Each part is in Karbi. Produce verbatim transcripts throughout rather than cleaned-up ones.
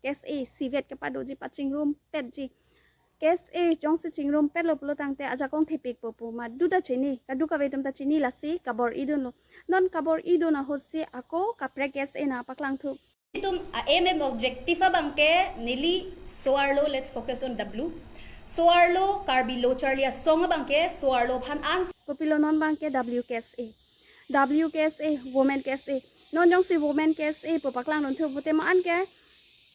KSA isivet kepadoji pachingrumpetji. KSA jongsi chingrumpetlo pulo tangte ajakong thepikpo pu ma duta chini, kadokave atum ta chini lasi kabor-idunlo. Non kabor-idun ahutsi ako kaprek KSA nangpaklangthu. Itum a aim and objective abangke neli so-arlo, let's focus on W. So-arlo Karbi Lo Charli Asong abangke so-arlo aphan an. Kopilo non abangke W KSA. W KSA, Women KSA. Non jongsi Women KSA pu paklangdunthu pute ma-anke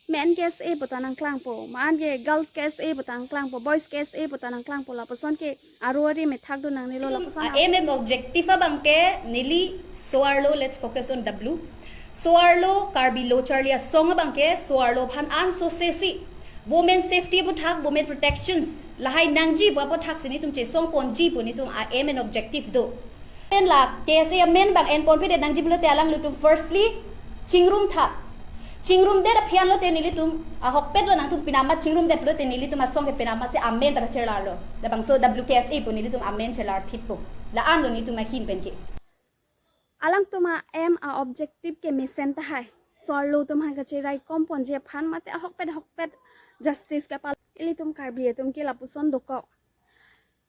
Men KSA puta nangklangpo, ma-anke Girls KSA puta nangklangpo, Boys KSA puta nangklangpo, lapuson ke aro arim ithakdun nangnelo, lapuson a aim and objective abangke neli so-arlo, let's focus on W. So-arlo Karbi Lo Charli Asong abangke so-arlo aphan an sosesi women safety aputhak, women protections lahai nangji pu aputhak si netum chesongponji pu netum a aim and objective do. Pen la KSA amen abang enponpidet nangji pulote alanglitum firstly chingrumtha. Chingrumdet aphi anlote nelitum ahokpet lo nangtum pinama chingrumdet pulote nelitum asong ke pinama si amen ta chelarlo. Labangso W KSA pu nelitum amen chelarphitpo. La-anlo netum ahin penke. Alangtum a aim a objective kemesen tahai. So-arlo atum aphan kacheraikomponji aphan mate ahokpet ahokpet justice kepal. Ilitum Karbi atum ke lapuson dokok.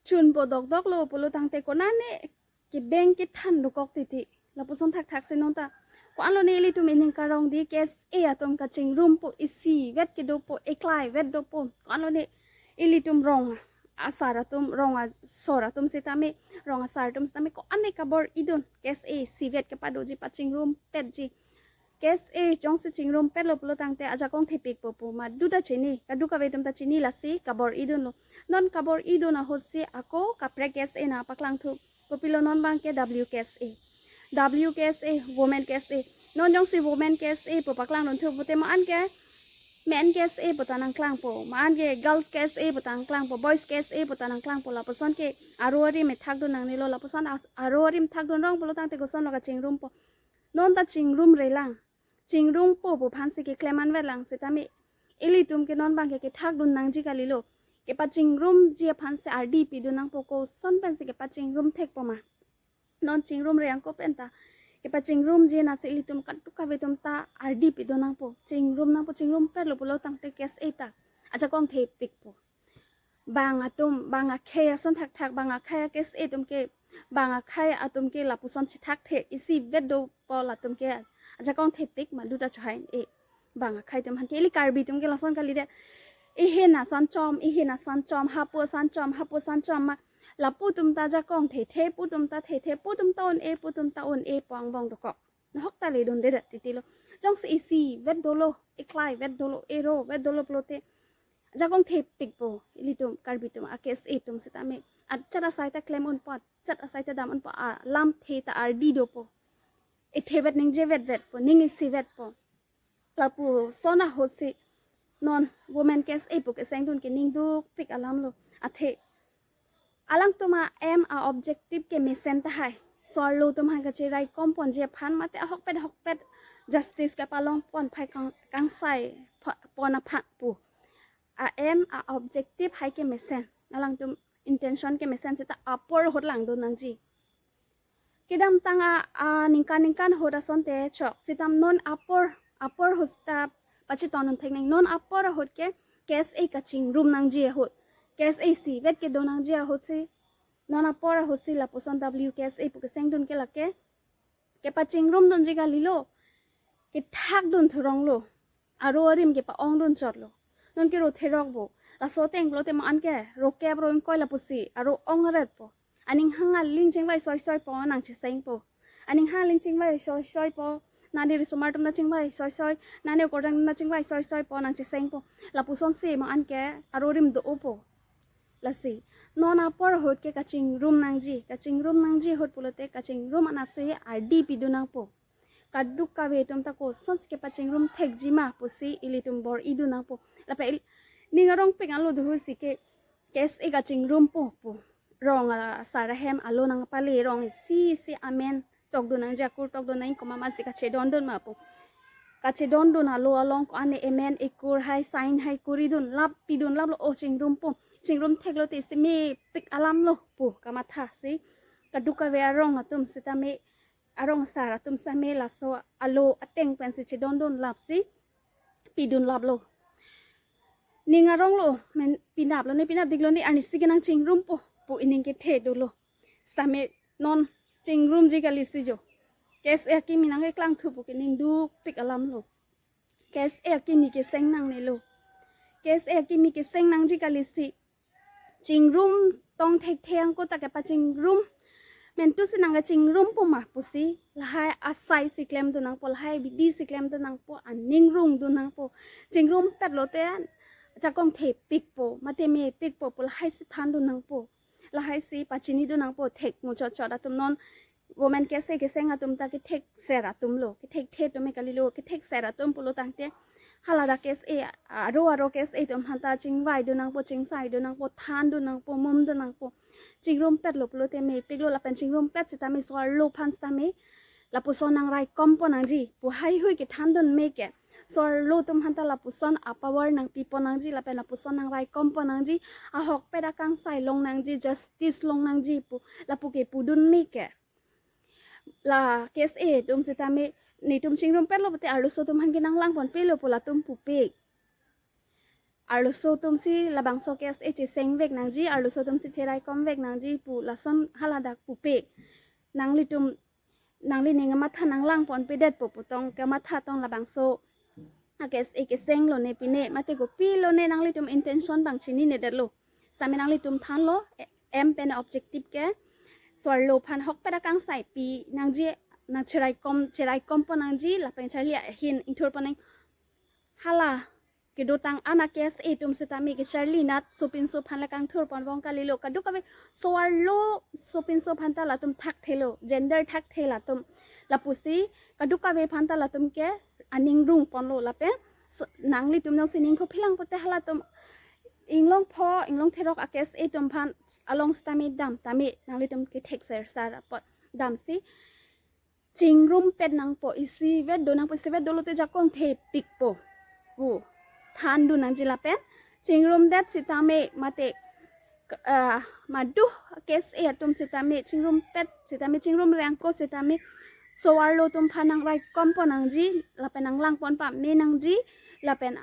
Chunpo dokdoklo pulo tangte konane kebeng kethan dokok titi. Lapuson thakthak si non ta ko-anlone ilitum ining karong di KSA atum kachingrumpo, isivet kedopo, eklaivet dopo. Ko-anlone ilitum rong asar atum, rong asor atum sitame, rong asar atum sitame ko-an kabor-idun, KSA isivet kepadoji pachingrumpetji. KSA jongsi chingrumpetlo pulo tangte ajakong thepikpo pu ma duta chini, kadokave atum ta chini lasi kabor-idunlo. Non kabor-idun ahutsi ako kaprek KSA nangpaklangthu. Kopilo non abangke W KSA. W KSA, Women KSA. Non jongsi Women KSA pu paklangdunthu pute ma-anke Men KSA puta nangklangpo, ma-anke Girls KSA puta nangklangpo, Boys KSA puta nangklangpo, lapuson ke aro arim ithakdun nangnelo, lapuson as-, aro arim thakdun rong pulo tangte kosonlo kachingrumpo. Non ta chingrumrelang. Chingrumpo pu aphansi keklem anvetlang sitame ilitum ke non abangke kethakdun nangji kalilo. Kepachingrumji aphansi ardi pidun nangpo, koson pensi kepachingrum thekpo ma. Non chingrumre angko penta kepachingrumji nasi ilitum kadokave atum ta ardi pidun nangpo. Chingrum nangpo, chingrumpetlo pulo tangte KSA ta ajakong thepikpo. Bang atum, bang akhei ason thakthak, bang akhei a-KSA atum ke, bang akhei atum ke lapuson chethak the, isivet dopo latum ke ajakong thepik ma duta chohai e. Bang akhei atum aphan ke, ili Karbi atum ke lason kalidet. Ihin asan chom, ihin asan chom, hapu asan chom, hapu asan chom ma. Lapu atum ta ajakong thethe, pu atum ta thethe, pu atum ta un-e, pu atum ta un-e pu angbong dokok. Nahok ta ledundedet titilo. Jongsi isivet dolo, eklaivet dolo, erovet dolo pulote ajakong thepikpo, ilitum Karbi atum a-KSA atum sitame ajat asai ta klem unpo, ajat asai ta dam unpo, alamthe ta ardi dopo. Ithevet ningjevetvetpo, ning isivetpo. Lapuson ahutsi non Women KSA pu kesengdun ke ning dukpik alamlo. Athe alangtum a aim a objective kemesen tahai. So-arlo atum aphan kacheraikomponji aphan mate ahokpet ahokpet justice kepalongpon phai kang-, kangsai pho-, pon aphan pu. A aim a objective hai kemesen. Alangtum intention kemesen seta apor ahut langdun nangji. Kedamtang a, aningkan ningkan ahut asonte chok. Sitam non apor, apor ahut ta pachetondun theknang. Non apor ahut ke KSA kachingrum nangji ahut, KSA isivet kedo nangji ahutsi, non apor ahutsi lapuson W KSA pu kesengdun ke lake kepachingrumdunji kalilo. Kethakdun thuronglo. Aro arim kepa-ongdun chotlo. Non ke ro therok bo. Laso ateng pulote ma-anke ro kep ro ingkoi lapusi aro ong aretpo. Aning hang aling chingvai soisoipo, nangchesengpo. Aning hang aling chingvai soisoipo, nani risomar atum ta chingvai soisoi, nani okordang atum ta chingvai soisoipo, nangchesengpo. Lapusonsi ma-anke aro arim do-opo. Lasi non apor ahut ke kachingrum nangji, kachingrum nangji ahut pulote kachingrum anatsi ardi pidun nangpo. Kadokave atum ta kosonsi kepachingrum thekji ma pusi ilitum bor-idun nangpo. Lapen il-, ning arongpik anlo dohusi ke KSA kachingrumpo pu. Rong asar ahem alo nangpale, rong isi isi amen tokdun nangji, akur tokdun nangji, komat masi kachedondun ma pu. Kachedondun alo along ko-an amen ekur hai, sign hai kuridun lap, pidun laplo, o chingrumpo. Chingrum theklote isi mepik alamlo pu kamathasi kadokave arong atum sitame, arong asar atum sitame laso alo ateng pensi chedondun lapsi pidun laplo. Ning aronglo, men pinaplo ne, pinapdiklo ne, arnisi ke nangchingrumpo pu ining kethe dolo. Sitame non chingrumji kalisi jo. K S A akimi nangkeklang thupo ke ning dukpik alamlo. K S A akimi keseng nangnelo. K S A akimi keseng nangji kalisi. Chingrum tong thekthe angko ta kepachingrum. Mentu si nangkechingrumpo ma pusi, lahai asai si klemdun nangpo, lahai abidi si klemdun nangpo, aning rungdun nangpo. Chingrumpet lote jakong thepikpo, mate mepikpo pu lahai si thandun nangpo. Lahai si pachinidun nangpo, thek muchotchot atum non women K S A keseng atum ta kethekser atumlo, kethekthe atum me kalilo, kethekser atum pulo tangte haladak K S A, aro aro K S A atum aphanta chingvaidun nangpo, chingsaidun nangpo, thandun nangpo, mumdun nangpo. Chingrumpetlo pulote mepiklo, lapen chingrumpet sitame so-arlo aphan sitame lapuson nangraikompo nangji pu haihui kethandun me ke. So-arlo atum aphanta lapuson apower nangpipo nangji, lapen lapuson nangraikompo nangji, ahokpet akangsai long nangji, justice long nangji pu lapu kepudun me ke. La K S A atum sitame netum chingrumpetlo pulote arloso atum aphan ke nanglangponpelo pu latum pupik. Arloso atum si labangso K S A chesengvek nangji, arloso atum si cheraikomvek nangji pu lason haladak pupik. Nanglitum, nangli ning kamatha nanglangponpedetpo pu tong kamatha tong labangso a-K S A kesenglo ne pine, mate kopilo ne, nanglitum intention abang chininedetlo. Sitame nanglitum thanlo, e-, aim pen objective ke so-arlo aphan ahokpet akangsai pi nangji, nangcheraikom, cheraikompo nangji, lapen charli ahin ingthurpon nang, hala kedotang an a-K S A atum sitame kecharli anat sopinso aphan le kangthurponvong kalilo, kadokave so-arlo sopinso aphanta latum thakthelo, gender thakthe latum. Lapusi kadokave aphanta latum ke aning rungponlo lapen so, nanglitum nang sining pho philang pote halatum inglong pho, inglong therok a-K S A atum aphan along sitame dam tame, nanglitum kethekser sar apot damsi chingrumpet nangpo, isivet do nangpo, isivet dolote jakong thepikpo pu thandun nangji lapen chingrumdet sitame mate k-, ah, madu K S A atum sitame chingrumpet sitame, chingrumre angko sitame so-arlo atum aphan nangraikompo nangji, lapen nanglangpon pame nangji, lapen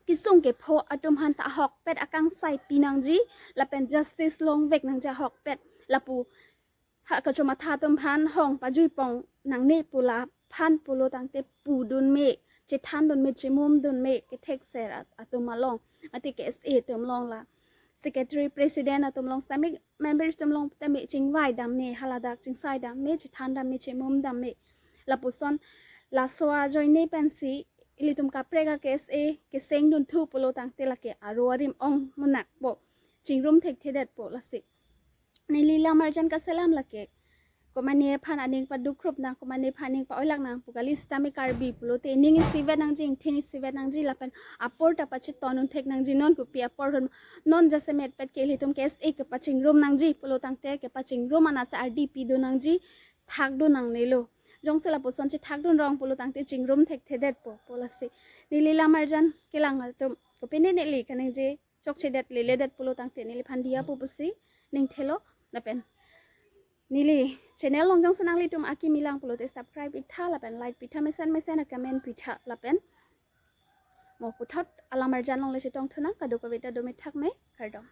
kesung kepho atum aphanta ahokpet akangsai pi nangji, lapen justice longvek nangji ahokpet. Lapu ha kachomatha atum aphan hong pajuipon nangne pu laphan pulo tangte pudun me, chethandun me, chemumdun me, kethekser at-, atum along, mate K S A atum along la secretary, president atum along sitame, members atum along tame chingvaidam me, haladak chingsaidam me, chethandam me, chemumdam me. Lapuson laso ajoine pensi ilitum kaprek a-K S A kesengdunthu pulo tangte lake aro arim ong munakpo, chingrum thekthedetpo lasi. Neli lamarjan kaselam lake. Komane aphan aning padukrup nang, komane aphan aning pa-oilak nang pu kali, sitame Karbi pulote ining isivet nangji, ingthin isivet nangji, lapen apor ta pachitonun thek nangji, non kopi apor hon, non jasemetpet ke ilitum K S A kepachingrum nangji pulo tangte kepachingrum anatsi ardi pidun nangji, thakdun nangnelo. Jongsi lapuson si thakdun rong pulo tangte chingrum thekthedetpo pu lasi. Neli lamarjan kelang atum, kopine neli kaningje chokchedet leledet pulo tangte neliphan diya pu pusi ningthelo lapen neli channel along jongsi nanglitum akimi lang pulote subscribe pitha lapen like pitha, mesen mesen a-comment pitha lapen mo puthot alamarjan along le chetongthu nang, kadokave ta dome thakme, kardom.